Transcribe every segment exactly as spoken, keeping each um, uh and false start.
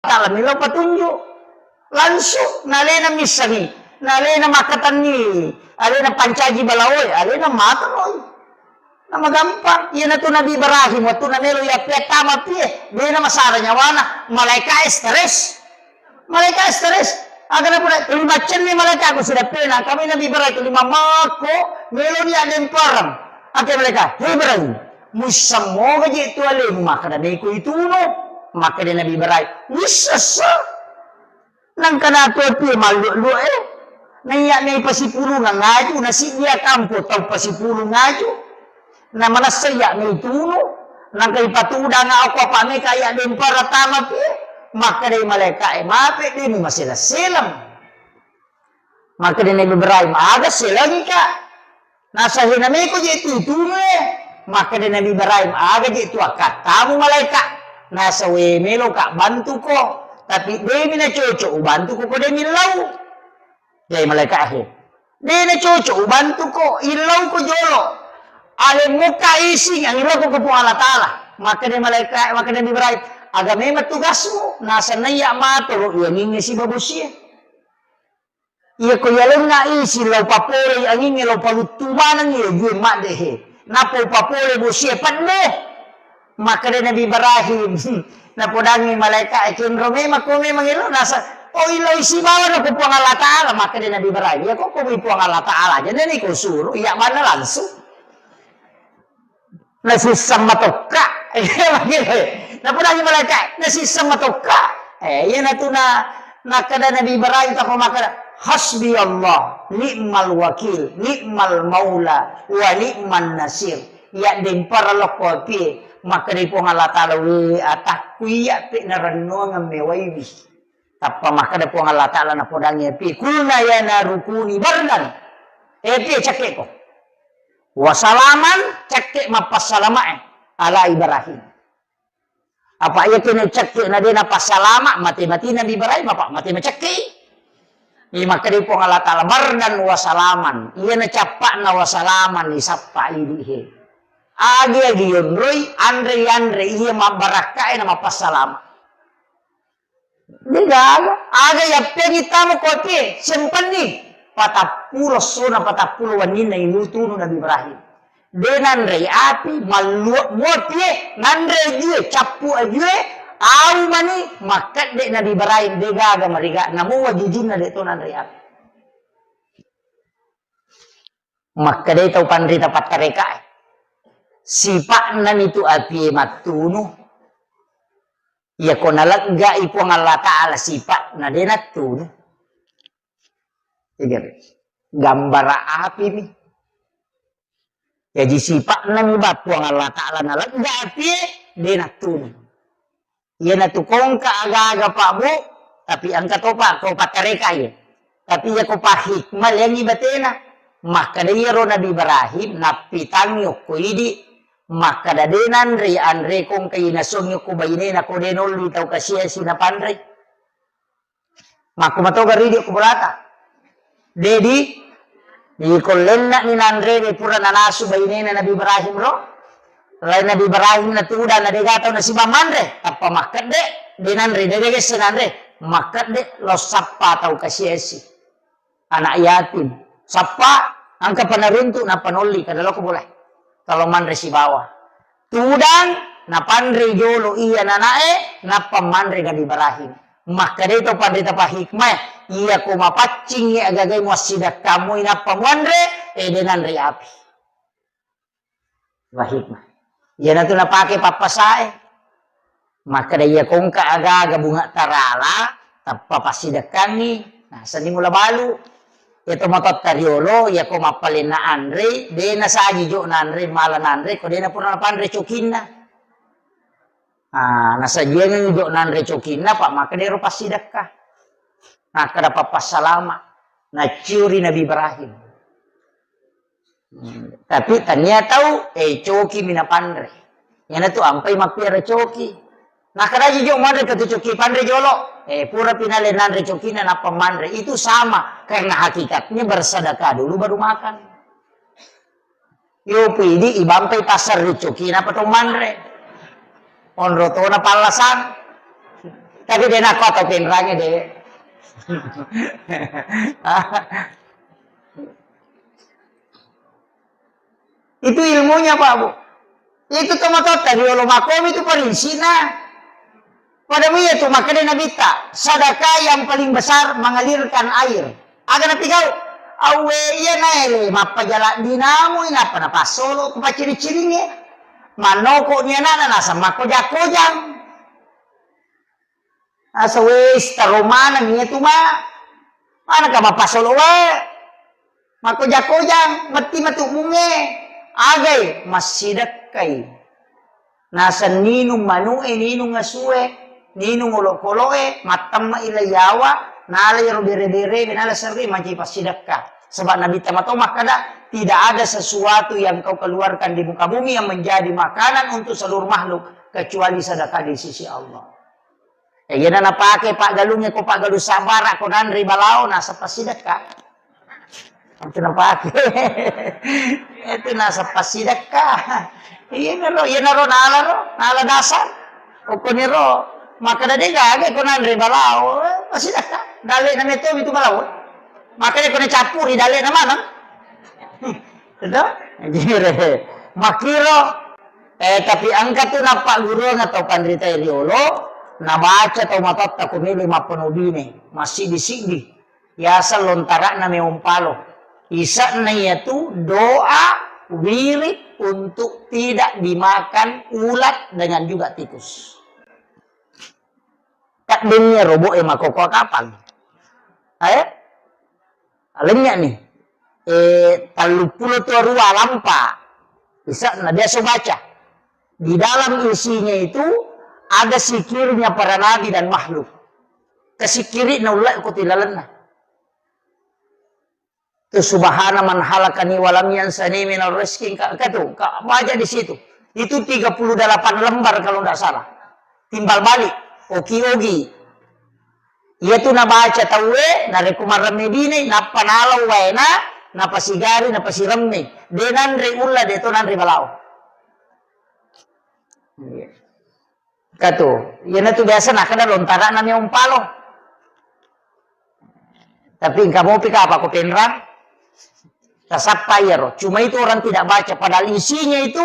Ta'ala melo patunju. Langsung, nalena missengi, nalena makkatenni, alena pancaji balaoe, alena matoroi. Na magampang, iyanatu Nabi Ibrahim, wettunna melo yappeattama pie, dena masara nyawana, malaika stres. Malaika stres. Aga napura, tuli maccenni malaika ko sidappena, kami Nabi Ibrahim tuli mamakko, meloni addempareng. Ake malaika, "Hei Ibrahim, muissemmoga je tu alemu makkeda meko itunu?" Makkeda Nabi Ibrahim, "Wissessa." Nangka natopi mallua-lua e. Naiya mei pasipulung ngaju, nasiddia kampo tau pasipulung ngaju. Na manessa iya mei tunu, nangka ipatudang ako apa meka iya dempara tama pi. Makkedai malaika e, "Mape demu maselang-selang." Makkeda Nabi Ibrahim, "Aga selengika?" Nasa, "Hena meko je tu tunu e." Makkeda Nabi Ibrahim, "Aga je tu akkattamu malaika?" Nasa, "We meloka bantuko, tapi demi na cocok ubantuko ko demi lau." Jai malaika he. "De na cocok ubantuko, illau ko jolo. Ale muka ising angillau ko Puang Allah Taala." Makkeda malaika, makkeda Nabi Ibrahim, "Aga memang tugasmu?" Nasa, "Naiya matoro iyanginge sibabosie." Iya ko yalenna isi lao papolei angingnge lao paluttu maneng iya jue madde he. Nappa upapole bosie pedde. Makkeda Nabi Ibrahim, napodangi malaika e, "Kenro memang ko memang elo nasa, oh, iloi sibawa na ko Puang Allah Taala." Makkeda Nabi Ibrahim, "Iya ko ko Puang Allah Taala aja, nani ko suruh, iya banna langsung." Nasisseng matokka. Napodangi malaika, nasisseng matokka. Eh, iyanatu na, nakkeda Nabi Ibrahim tappa makkeda, "Hasbi Allah, ni'mal wakil, ni'mal maula, wa ni'man nasir." Iya dempara lokko apie, makkeda Puang Allah Taala, "We atakku iya pe narennuangeng mewaiwi." Tappa makkeda Puang Allah Taala napodangi apie, "Kulna ya naru kuni bardan." Eh, apie cakke ko. "Wa salaman," cakke mappassalama e, "ala Ibrahim." Apa iya kene cakke na de napassalama, mate-mate Nabi Ibrahim, apa mate macakke. Iya makkeda Puang Allah Taala, "Bardan wa salaman." Iya na cappakna wa salaman, isappa idi he. Agi-agi yonroi, anre-anre, iya mabbarakka e na mappassalama. Degaga, aga yappeangi tama ko apie, sempenni. Patappulo essona, patappulo wenninna ilu tunu Nabi Ibrahim. De nanrei api, mallua mua apie, nanre ajue, cappu ajue, au mani, makkedde Nabi Ibrahim, degaga mariga, namo wajujunna de to nanrei api. Makkedai tau panrita pattarekae, sipa'nami tu apie mattunu. Iyako naleggai Puang Allah Taala sipa'na, de nattunu. Gambara apimi. Jaji sipa'nami ba Puang Allah Taala nalegga apie, de nattunu. Iyanatu kongka aga-aga, Pak, Bu, tapi engka topa ko pattareka iye. Tapi iya ko pahikmah liangi batena. Makkeda iyaro Nabi Ibrahim nappitangi okko idi, makkeda de nanre anre kongka inasongi okko bainena ko de nolli tau kasiasi napanrei. Makko matoga ridi ko bolata. Dedi, ikollennani nanrene pura nanasu bainena Nabi Ibrahim ro. Lai Nabi Ibrahim natudang na dega tau nasiba manre, tappa makkedde, de nanre, de degesse nanre. Makkedde, lo sappa tau kasiasi. Anak yatim. Sappa, angka panaruntu, nappa nolli, kada loko boleh. Kalau manre sibawa. Tudang, napanrei jolo iya nanae, nappa manre Nabi Ibrahim. Makkedai to panrita pahikmah, iya ko mapaccingi agagai muassidakkamu inappa muanre, eh, de nanre api. Pahikmah. Iyanatu napake pappasae. Makkeda iya kongka aga-aga bunga tarala, tappa passidekkangi, nasenni mula balu. Iya to matotta riolo, iya ko mappalenna anre, de nasaji jo nanre, mala nanre, ko de napura napanre cokinna. Ah, nasajiangengngi jo nanre cokinna, Pak, makkeda ero passidekka. Nakkeda pappassalama, nacciuri Nabi Ibrahim. Hmm, tapi tania tau, eh, coki mi napanre. Iyanatu ampai mappiara coki. Nakkeda jo manre ke tu coki panre jolo. Eh, pura pinale nanre cokina nappa manre. Itu sama, karena hakikatnya bersedekah dulu baru makan. Yo pidi ibampai pasar ri coki nappa to manre. Onro tona pallasang. Tapi de' nakko atau penrange de'. Itu ilmunya, Pak, Bu. Itu tomatoatta riolo makomi itu parinsinna. Pada iya tu makkeda Nabitta, sedekah yang paling besar mengalirkan air. Aga napigau? Awwe iya naele mappajala dinamu inappa napassolo ku pacciri-ciringnge. Mannoko ni anana naseng makkojang-kojang. Asa wes taro maneng iya tu ma. Manaka mappasolo wae. Makkoja-kojang, metti matu mungnge. Agai, massidekkai. Naseng ninung manu'e, ninung asue, ninung olokolo'e, mattemme'i lai yawa, nala iyaro bere-bere, nala serri mancaji passidekka. Sebab Nabi Muhammad makkada, tidak ada sesuatu yang kau keluarkan di muka bumi yang menjadi makanan untuk seluruh makhluk kecuali sedekah di sisi Allah. Eh, iyana napake paggalungnge ko paggalung sabbara ko nanre balao nasappa sidekka. Itu napake. Itu nasappa sidekka. Iyanaro, iyanaro nala ro, nala dasar. Okkoniro makkeda de gaga ko nanre balao, eh, pasidekka. Dalle na meto itu balao. Makanya ko nacappuri dalle na maneng. Itu? Jire. Makkiro Eh, tapi engka tu nappagguruang tau panrita riolo, nabaca tau matotta ko melo mappanobine, massiddi-siddi. Yaseng lontara'na meong palo. Ise'na iyatu doa wirid untuk tidak dimakan ulat dengan juga tikus. Kaddenni robo'e makoko kapang. Eh? Lennye'ni. Eh, telluppulo to rua lampa. Ise'na biasa baca. Di dalam isinya itu ada zikirnya para nabi dan makhluk. Kasikkiri'na ullae ko tilalenna. Tu subhana man halakani walam yansani minal rizki, ka, ka tu, ka, baca di situ. Itu tiga puluh delapan lembar kalau ndak salah. Timbal balik, oki-oki. Iya tu nabaca tauwe, narekko marremme bine, nappa nalau waena, napasigari, napasiremme. De nanre ulla, de to nanre balao. Iya. Katu, iyanatu biasa nakkeda lontara'na meong palo. Tapi engka mopi kapang ko penrang, tasappa iyaro. Cuma itu orang tidak baca, padahal isinya itu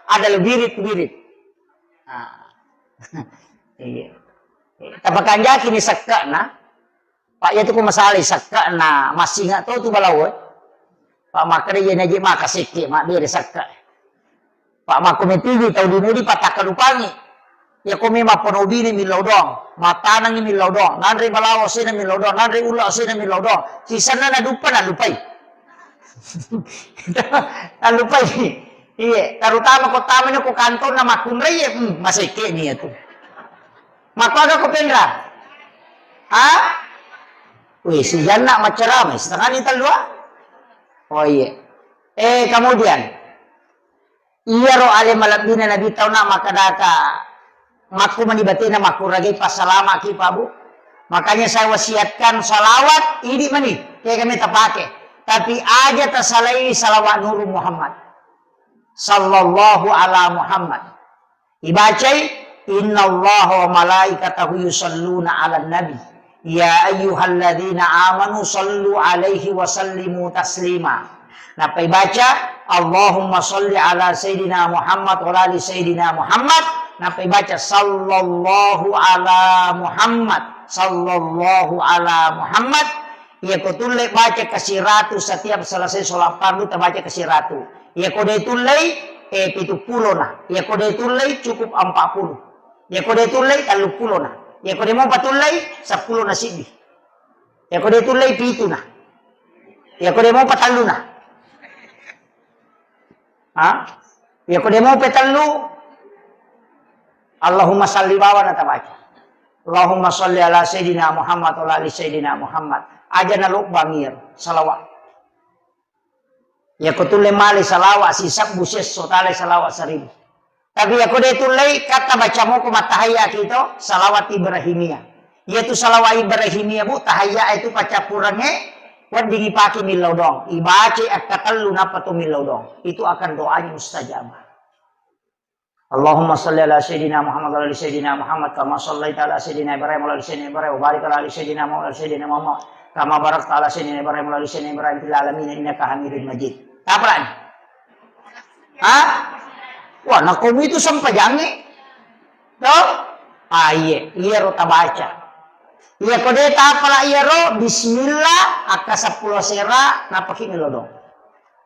adalah wirid-wirid. Nah. Iya. Tapakanjaki ni sekke'na. Pak, iya tu ko masalai sekke'na massinga to tu balao, eh. Pak, makkeda iya naje maka sekke, mabbere sekke. Pak, makko metigi tau dino di patakkalupangi. Iya ko memang pono bine millau doang, mattanengi millau doang, nanre balawo asena millau doang, nanre ulla asena millau doang. Sisenna naduppa nalupai. Nalupai. Iye, terutama ko tamani ko kantonna makkunrai, hmm, masekke ni iya tu. Makkuaga ko penra? Ha? Wih, si Janna maccarama, setengah ni tellua. Oh iya. Eh, kemudian, iyaro ale malebbina Nabi tauna makkadaka, makku mani batena makkuragai passalamaki, Pak Bu. Makanya saya wasiatkan salawat, idi mani, kayak kami tapake. Tapi aja tasalai salawat Nurul Muhammad. Sallallahu ala Muhammad. Ibacai, "Innallaha wa malaikatahu yusalluna 'alan nabi. Ya ayyuhalladzina amanu sallu 'alaihi wa sallimu taslima." Nappa ibaca, "Allahumma salli ala Sayyidina Muhammad wa ala ali Sayyidina Muhammad." Nappa ibaca, "Sallallahu ala Muhammad, sallallahu ala Muhammad." Iya ko tulle baca kasiratu setiap selesai sholat fardu, tabaca kasiratu. Iya ko de tullei, eh, pitu pulo na. Iya ko de tullei, cukup empat puluh. Iya ko de tullei, tellu pulo na. Iya ko de mopa tullei, seppulo na siddi. Iya ko de tullei, pitu na. Iya ko de mopa tellu na. Ha? Iya ko de mopa tellu, Allahumma salli bawa na tabaca. Allahumma salli ala Sayyidina Muhammad wa ala ali Sayyidina Muhammad. Aja na lobbang iyaro salawat. Iya ko tulle male salawat sisebbu siesso, tale salawat seribu. Tapi iya ko de tullei, katta baca moko mattahayya kito, salawat Ibrahimiyah. Iya tu salawat Ibrahimiyah, Bu, tahayya itu paccappurengnge, weddingi pake millau doang. Ibaca akkatellu nappa to millau doang. Itu akan doanya mustajabah. Allahumma salli ala sayyidina Muhammad wa ala ali sayyidina Muhammad kama sallaita ala sayyidina Ibrahim wa ala ali sayyidina Ibrahim wa barik ala ali sayyidina Muhammad wa ala ali sayyidina Muhammad kama barakta ala sayyidina Ibrahim wa ala ali sayyidina Ibrahim fil alamin innaka Hamidun Majid. Tapalani. Ha? Wah, nakomi itu sempajangnge. To? Ah, iye, iyaro tabaca. Iya ko de tapala iyaro, bismillah, akka seppulo sera, napaki melodong.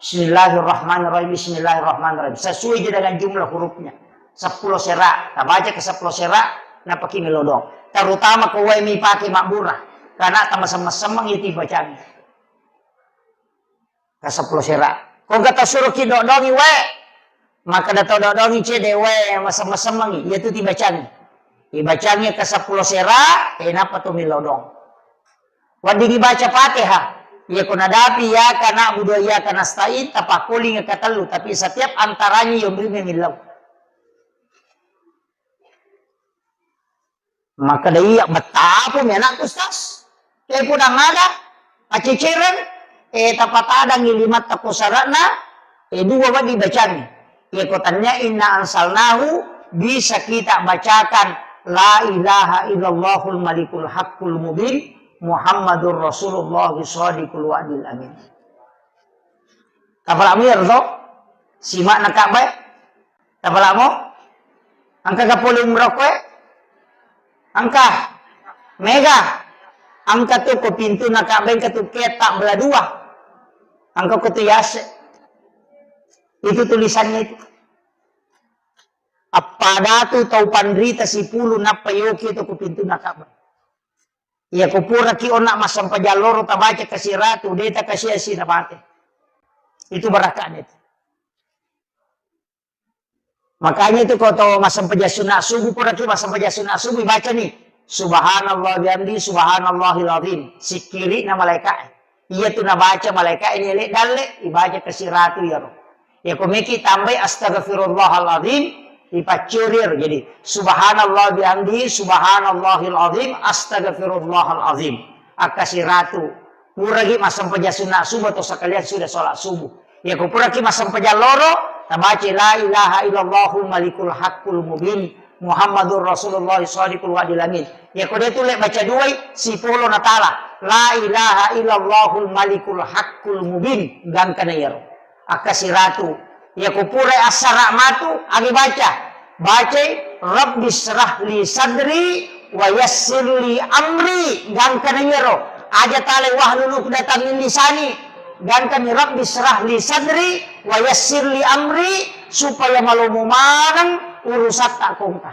Bismillahirrahmanirrahim, bismillahirrahmanirrahim. Sesuai je dengan jumlah hurufnya. Seppulo sera, tabaca ke seppulo sera, napaki melodong. Terutama ko wae mi pake mabbura. Karena tamasemmeng-semmeng itu bacaan. Ka seppulo sera. Ko engka tau suroki dodongi wae, makkeda tau dodongi cede wae, masemmeng-semmengi, iyatu tibacangi. Ibacangi ka seppulo sera, e, nappa to millau dong. Weddingi baca Fatihah. Iya ko nadapi iyyaka na'budu wa iyyaka nasta'in, tapakkolingi ka tellu, tapi setiap antaranya yonrimi millau. Makkeda, "Iya, bettapumi anakku, Ustaz. Eh, pudang ada, pacecereng, eh, tapatadangi limatta ko sara'na, eh, dua wedding bacangi. Iya ko tania inna anzalnahu, bisa kita bacakan la ilaha illallahul malikul haqqul mubin, Muhammadur Rasulullah shadiqul wa'dil amin." Tapalami ero to? Simakna Ka'bah. Tapalamo? Engka ga pole umroh koe? Engka. Mega. Engka tu ko pintuna Ka'bah, engka tu keta bela dua. Engka ko tu yase. Itu tulisannya itu. Appada tu tau panrita sipulu nappa yoki tu ko pintuna Ka'bah. Iya ko puraki onna massempajang loro tabaca kasiratu, de takasiasi na mate. Itu barakane tu. Makanya itu ko to massempajang sunat subuh, puraki massempajang sunat subuh, baca ni, "Subhanallah bihamdi, subhanallahil azim." Sikkiri'na malaika'e. Iya tu nabaca malaika'e ni ele dalle, ibaca kasiratu iyaro. Iya ko meki tambai astaghfirullahalazim, ipaccuri ero. Jadi, subhanallah bihamdi, subhanallahil azim, astaghfirullahalazim. Akkasiratu. Puraki massempajang sunat subuh atau sekalian sudah sholat subuh. Iya ko puraki massempajang loro, tabaca la ilaha illallahul malikul haqqul mubin, Muhammadur Rasulullah shadiqul wa'dil amin. Iya ko de tulle baca duai, sipolo natala. La ilaha illallahul malikul haqqul mubin. Gangkana iyaro. Akkasiratu. Iya ko purai assara matu, agi baca. Bacai, "Rabbi syrah li sadri wa yassir li amri." Gangkana iyaro. Aja talai wahlul uqdatam min lisani. Gangkani, "Rabbi syrah li sadri wa yassir li amri," supaya malomo maneng urusatta kongka.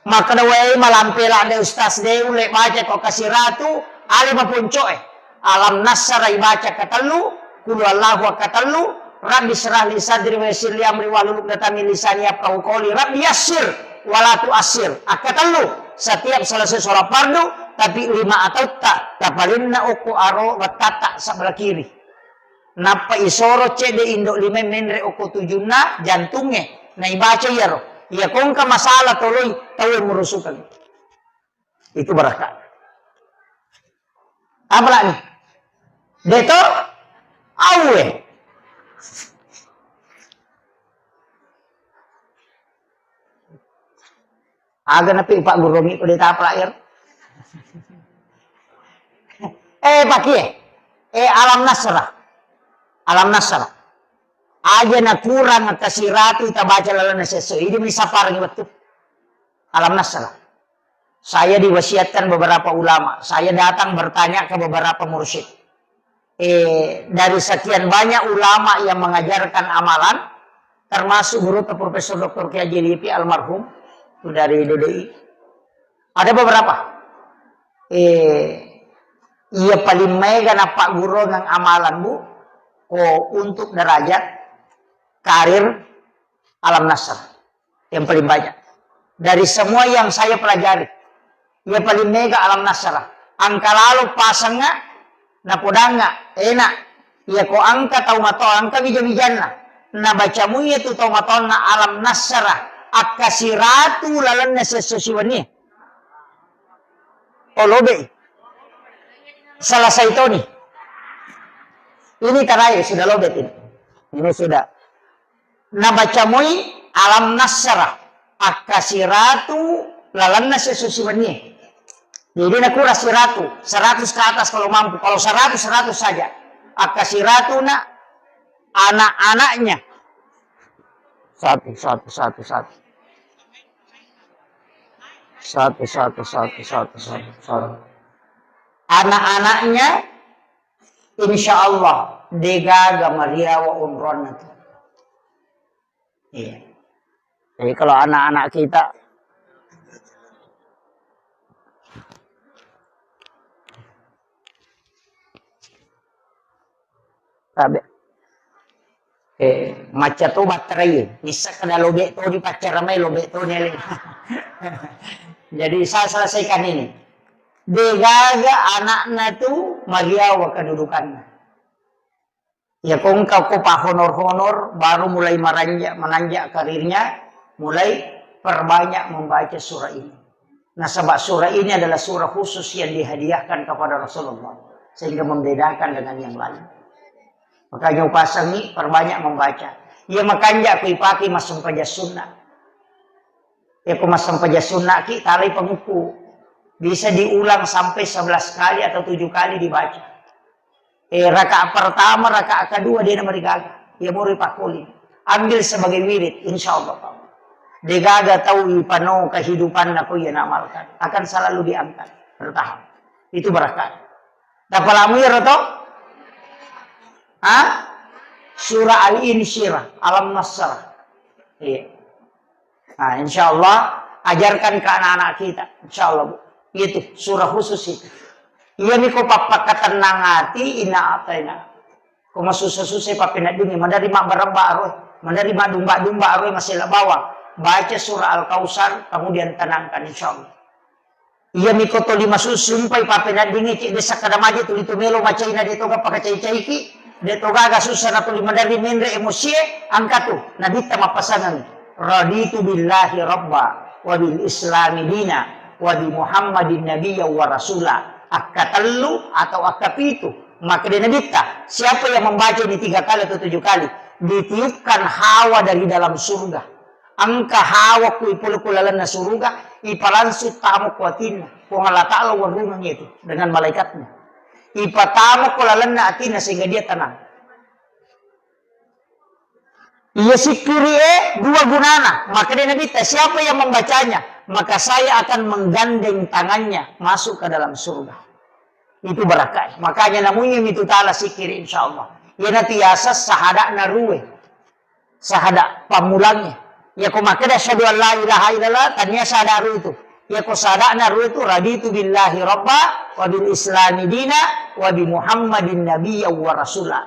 Makkeda, "Wae, malampe ladde Ustaz de, ulle baca ko kasiratu, ale maponcoe. Alam nassara ibaca katellu, kulu Allahu akkatellu, Rabbi syrah li sadri wa yassir li amri wahlul uqdatam min lisani yafqahu qawli, Rabbi yassir wa la tu'assir." Akkatellu, setiap selesai sholat fardu, tapi lima atautta tapalenna okko aro wettatta sebelah kiri. Nappa isoro cedde indo lima menre okko tujunna jantungnge, naibaca iyaro. Iya kongka masalah toloi tau murusukeng. Itu barakka. Apalagi? Deto awe. Aga napi upagguruangngi ko de tapalai ero. Eh, pakie. Eh, Alam Nasrah. Alam Nasrah. Aja nakurang kasiratu tabaca lalenna sesso. Idi meni sapparengngi wettu. Alam Nasrah. Saya diwasiatkan beberapa ulama. Saya datang bertanya ke beberapa mursyid. Eh, dari sekian banyak ulama yang mengajarkan amalan, termasuk guru Profesor Doktor Kiai Haji Lipi almarhum, itu dari D D I. Ada beberapa. Eh, iya paling mega napaggurungang amalan, Bu, ko untuk derajat karir Alam Nasrah. Yang paling banyak. Dari semua yang saya pelajari, iya paling mega Alam Nasrah. Engka lalo pasengnga, napodangnga, enak. Iya ko engka tau mato, engka wija-wijanna. Nabaca mui itu tau matonna Alam Nasrah. Akkasiratu lalenna sesso siwenni. Oh, lobe. Selesai toni. Ini terakhir, sudah lobet ini. Ini sudah. Nabaca mui Alam nasyrah, akkasiratu lalenna sesusi wennie. Jadi nakura siratu, seratus ke atas kalau mampu. Kalau seratus, seratus saja. Akkasiratu na anak-anaknya. Satu, satu, satu, satu. Satu, satu, satu, satu, satu, satu. Anak-anaknya, insya Allah, degaga mariawa umrohna tu. Iya. Jadi kalau anak-anak kita, tabe, eh, macca to batterai, nissa kada lobe to di paccara mai, lobe to ni ale. Jadi saya selesaikan ini. Degaga anakna tu mariawa kedudukanna. Ya, ko engka ko pahonor-honor, baru mulai maranjak, menanjak karirnya, mulai perbanyak membaca surah ini. Nasaba surah ini adalah surah khusus yang dihadiahkan kepada Rasulullah, sehingga membedakan dengan yang lain. Makanya upasangi perbanyak membaca. Ya, makanja ku ipake massempajang sunnah. Ya, ko massempajang sunnah ki, talai pangukku. Bisa diulang sampai sebelas kali atau tujuh kali dibaca. Eh, rakaat pertama, rakaat kedua, dia namarigaga. Ya, muri pakoli. Ambil sebagai wirid, insya Allah. Degaga tau ipano kehidupanna ko iya naamalkan. Akan selalu diangkat. Bertahap. Itu berkah. Tapalamu ya, Roto? Hah? Surah Al-Insyirah, Alam Nasrah. Iya. Nah, insya Allah, ajarkan ke anak-anak kita. Insya Allah, Bu. Itu, surah khusus itu. Iya, miko pappakatenang ati, ina ataina. Ko masussa-sussa pappeneddingi, maderri mabbarabba aroe, maderri madumba-dumba aroe, masela bawang. Baca surah Al-Kausar, kemudian tenangkan, insya Allah. Iya miko toli masusumpai pappeneddingi, cedde sakkada maje tuli tu melo macaina de toga pakacai-caiki, de togaga sussa na tuli maderri menre emosie, angkatu, nabitta mappasangeng, "Raditu billahi rabba, wa bil islami dina, wa bi Muhammadin nabiyya wa rasula." Akkatellu atau akkapitu, makkeda nabitta, siapa yang membaca ini tiga kali atau tujuh kali, ditiupkan hawa dari dalam surga. Engka hawa ku ipole ku lalenna suruga, ipalangsung tamo ku atinna. Puang Allah Ta'ala warungeng itu dengan malaikatnya. Ipatamo ku lalenna atinna sehingga dia tenang. Iya sikkiri e dua gunana. Maka dia Nabi, siapa yang membacanya, maka saya akan menggandeng tangannya masuk ke dalam surga. Itu barakai. Makanya namunya itu ta'ala sikkiri, insya Allah. Iya nanti yasa sahadakna ruwe. Sahada pammulangnge. Yako makkeda asyhadu an la ilaha illallah, tania sahada ru itu. Yako sahadana ru itu, raditu billahi rabba, wa bil islami dina, wa bi Muhammadin nabiyya wa rasula.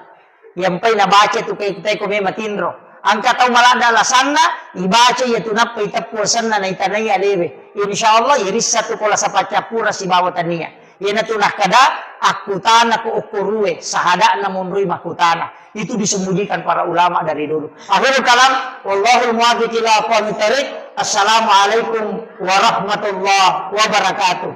Yampai nabaca tu kai kutai ko mema tinro. Angka tau malada alasanna, ibaca iya tu nappa iteppu asenna na itanai alewe. Insya Allah, irissa tu ko lasa paccappura sibawa tania. Iyanatu nakkada, akkutana ko okko ruwe, sahada'na monroi makkutana. Itu disembunyikan para ulama dari dulu. Akhirul kalam, wallahul muwaffiq ila aqwamit thariq. Assalamualaikum warahmatullahi wabarakatuh.